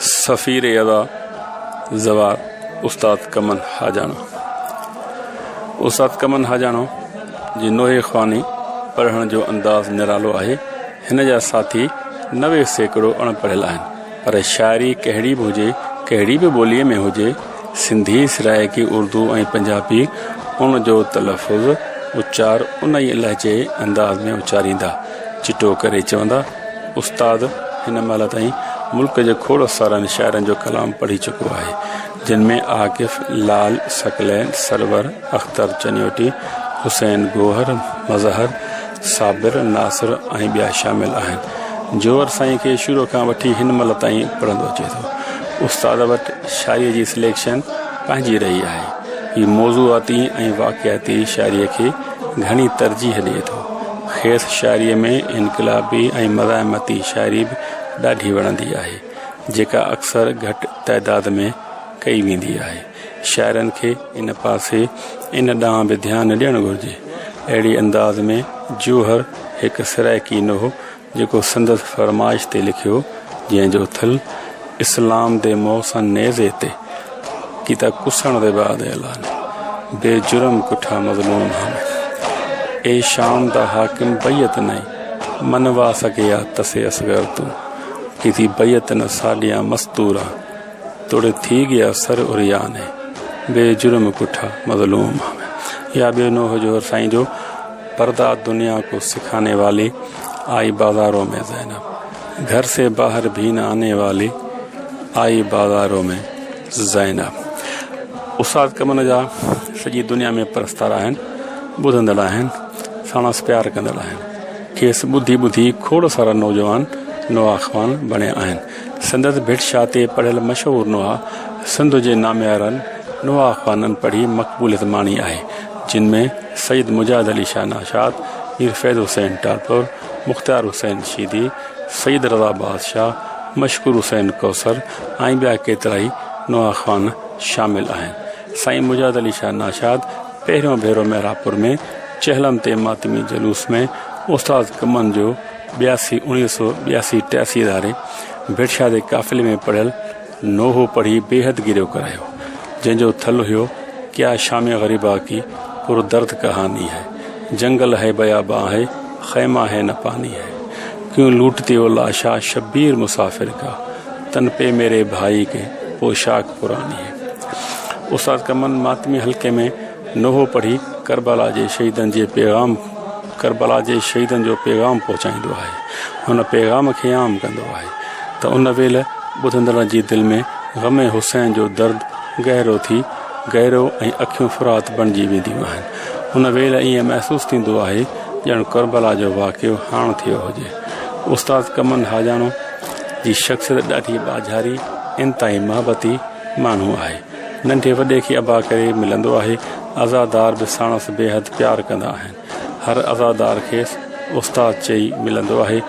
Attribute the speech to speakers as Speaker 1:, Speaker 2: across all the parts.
Speaker 1: سفير ادا زوار استاد ڪمن حاجاڻو استاد ڪمن حاجاڻو جي نوحي خواني پڙهڻ جو انداز نرالو آهي. هن جا ساٿي 90% اڻ پڙهيل آهن پر شاعري ڪهڙي به هجي، ڪهڙي به ٻوليء ۾ هجي، سنڌي، سرائيڪي، اردو ۽ پنجابي، ان جو تلفظ، اچار ان ئي لهجي انداز ۾ اچاريندا، چٽو ڪري چوندا. استاد هن مهل تائين ملڪ جي کوڙ سارن شاعرن جو ڪلام پڙهي چڪو آهي، جن ۾ عاڪف، لال، ثقلين، سرور، اختر چنيوٽي، حسين گوهر، مظهر، صابر، ناصر ۽ ٻيا شامل آهن. جوهر سائين کي شروع کان وٺي هن مهل تائين پڙهندو اچي ٿو. استاد وٽ شاعريء جي سليڪشن پنهنجي رهي آهي. هي موضوعاتي ۽ واقعاتي شاعريء کي گهڻي ترجيح ڏئي ٿو. کيس شاعريء ۾ انقلابي ۽ مزاحمتي شاعري به ڏاڍي وڻندي آهي، جيڪا اڪثر گهٽ تعداد ۾ ڪئي ويندي آهي. شاعرن کي ان پاسي ان ڏانهن به ڌيان ڏيڻ گهرجي. اهڙي انداز ۾ جوهر هڪ سرائيڪي نوح جيڪو سندس فرمائش تي لکيو جنهن جو ٿل اسلام the Mohsin نيزي تي ڪيتا ڪسڻ دي بعد اعلان بي جرم ڪٺا مظلوم هان اي شام دا حاڪم بيعت نئين منوا سگهيا تسي اصغر تون ڪيتي بيعت نه ساڏيان مستورا توڙي ٿي گيا سر عريان بي جرم ڪٺا مظلوم هان يا ٻيو نوح جوهر سائين جو پرده دنيا کو سکاني والي آئي بازارو ۾ زينب گهر سي باهر ڀي نه آني والي آئي بازارو ۾ زينب استاد ڪمن جا سڄي دنيا ۾ پرستار آهن ٻڌندڙ آهن ساڻس پيار ڪندڙ آهن کيس ٻڌي ٻڌي کوڙ سارا نوجوان نوحا خوان بڻيا آهن سندس ڀٽ شاهه تي پڙهيل مشهور نوحا سنڌ جي ناميارن نوحا خوانن پڙهي مقبوليت ماڻي آهي جن ۾ سيد مجاهد علي شاهه ناشاد، مير فيض حسين ٽالپر، مختيار حسين شيدي، سيد رضا بادشاهه، مشڪور حسين ڪوثر ۽ ٻيا ڪيترائي نوحا خوان شامل آهن. سائين مجاهد علي شاهه ناشاد پهريون ڀيرو محرابپور ۾ چهلم تي ماتمي جلوس ۾ استاد ڪمن جو ٻياسي 1982 ٽياسي ڌاري ڀٽ شاهه جي قافلي ۾ پڙهيل نوحو پڙهي بيحد گريو ڪرايو، جنهن جو ٿل هيو، ڪيا شام غريبا ڪي پر درد ڪهاني هي، جنگل هي بيابان هي، خيما هي نه پاني هي، ڪيون لوٽتي هو لاشا شبير مسافر ڪا، تن پي ميري ڀائي ڪي پوشاڪ پراني هي. استاد ڪمن ماتمي حلقي ۾ نوحو پڙهي ڪربلا جي شهيدن جي پيغام ڪربلا جي شهيدن جو پيغام پهچائيندو آهي. ان پيغام کي عام ڪندو آهي ته ان ويل ٻڌندڙن جي دل ۾ غم حسين جو درد گهرو ٿي گهرو ۽ اکيون فرات بڻجي وينديون آهن. ان ويل ائين محسوس ٿيندو آهي ڄڻ ڪربلا جو واقعو هاڻ ٿيو هجي. استاد ڪمن حاجاڻو جي شخصيت ڏاڍي ٻاجهاري، انتهائي محبتي ماڻهو آهي. ننڍي وڏي کي ابا ڪري ملندو آهي. عزادار به ساڻس بيحد پيار ڪندا آهن. هر عزادار کيس استاد چئي ملندو آهي.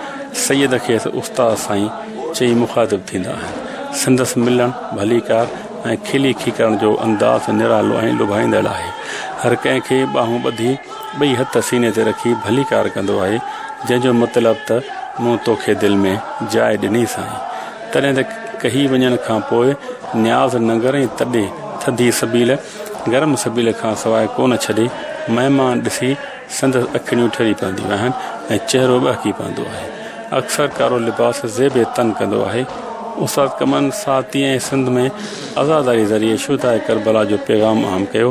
Speaker 1: سيد کيس استاد سائين چئي مخاطب ٿيندا آهن. سندس ملڻ، ڀليڪار ۽ کلي کيڪارڻ جو انداز نرالو ۽ لڀائيندڙ آهي. هر ڪنهن کي ٻانهون ٻڌي ٻئي هٿ سيني تي رکي ڀليڪار ڪندو آهي، جنهن جو مطلب ته مون توکي دل ۾ جاء ڏني سائين. تڏهن ته ڪهي وڃڻ کان پوء نياز ننگر ۽ تڏي ٿڌي سبيل، گرم سبيل کان سواء ڪونه ڇڏي، مهمان ڏسي سندس اکڙيون ٺري پونديون آهن ۽ چهرو ٻهڪي پوندو آهي. اڪثر ڪارو لباس زيب تن ڪندو آهي. استاد ڪمن ساهتي ۽ سنڌ ۾ عزاداري ذريعي شهداء ڪربلا جو پيغام عام ڪيو،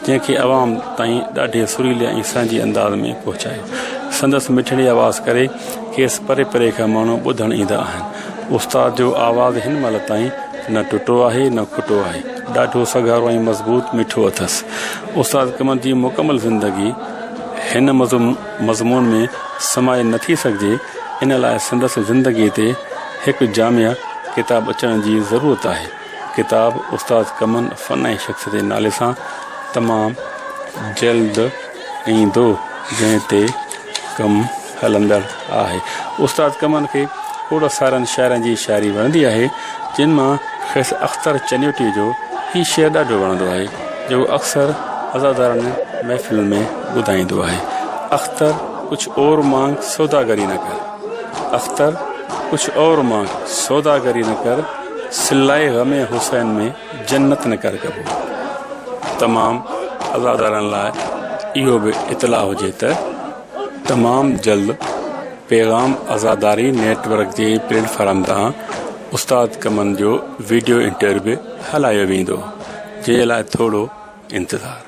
Speaker 1: جنهن کي عوام تائين ڏاڍي سريلي ۽ سهنجي انداز ۾ پهچايو. سندس مٺڙي آواز ڪري کيس پري پري کان ماڻهو ٻڌڻ ايندا آهن. استاد جو آواز هن مهل تائين نه ٽٽو آهي نه کٽو آهي. ڏاڍو سگهارو ۽ مضبوط مٺو اٿس. استاد قمر جي مڪمل زندگي هن مضمون ۾ سمائي نه ٿي سگهجي، ان لاء سندس زندگي تي هڪ جامع ڪتاب اچڻ جي ضرورت آهي. ڪتاب استاد ڪمن فن ۽ شخصيت جي نالي سان تمام جلد ايندو، جنهن تي ڪم هلندڙ آهي. استاد ڪمن کي کوڙ سارن شاعرن جي شاعري وڻندي آهي، جن مان کيس اختر چنيوٽيء جو هي شعر ڏاڍو وڻندو آهي، جيڪو اڪثر عزادارن محفلن ۾ ٻڌائيندو آهي. اختر ڪجھ اور مانگ سوداگري نه ڪر. اختر ڪجھ اور مانگ سوداگري نه ڪر، صلائي غم حسين ۾ جنت نه ڪر قبول. تمام عزادارن لاء اهو به اطلاع هجي ته تمام جلد پيغام عزاداري نيٽ ورڪ جي پليٽ فارم تان استاد ڪمن جو ويڊيو انٽرويو به هلايو ويندو جنهن لاء ٿورو انتظار.